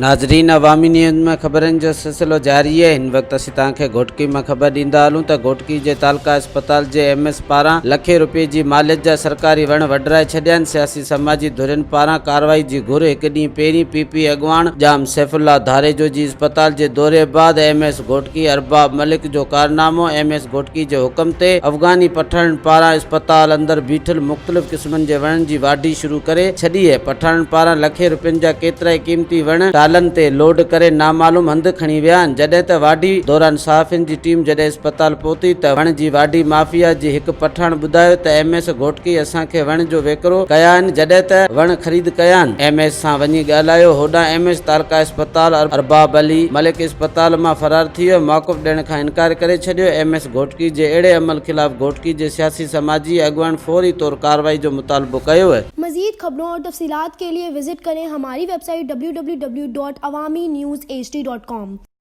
ناظرين عوامي نيوز ۾ خبرن جو سلسلو جاري آهي هن وقت اسين توهان کي گهوٽڪي مان خبر ڏيندا هلون ته گهوٽڪي جي تعلقه اسپتال جي ايم ايس پاران لکين روپين جي ماليت جا سرڪاري وڻ وڍرائي ڇڏيا آهن سياسي سماجي ڌرين پاران ڪارروائي جي گهر هڪ ڏينهن پهرين پي پي اڳواڻ ڄام سيف الله ڌاريجو جي اسپتال جي دوري بعد ايم ايس گهوٽڪي ارباب ملڪ جو ڪارنامو ايم ايس گهوٽڪي جي حڪم تي افغاني پٺاڻن پاران اسپتال اندر بيٺل مختلف قسمن جي وڻن جي واڍي شروع ڪري ڇڏي اهي. پٺاڻن پاران لکين روپين جا ڪيترائي قيمتي وڻ ٽالن تي لوڊ ڪري نامعلوم هنڌ کڻي ويا آهن جڏهن ته واڍي دوران صحافين جي ٽيم جڏهن اسپتال پهتي ته وڻ جي واڍي مافيا جي هڪ پٺاڻ ٻڌايو ته ايم ايس گهوٽڪي اسان کي وڻ جو ويڪرو ڪيا آهن جڏهن ته وڻ خريد ڪيا آهن ايم ايس سان وڃي ڳالهايو هوڏانهن ايم ايس تعلقه اسپتال ارباب علي ملڪ اسپتال مان فرار ٿي ويو، موقف ڏيڻ کان انڪار ڪري ڇڏيو، ايم ايس گهوٽڪي جي اهڙي عمل خلاف گهوٽڪي جي سياسي سماجي اڳواڻن فوري طور ڪارروائي جو مطالبو ڪيو. مزيد خبرون اور تفصيلات کے لئے وزٽ ڪرين ھماري web site www.awamiNewsHD.com.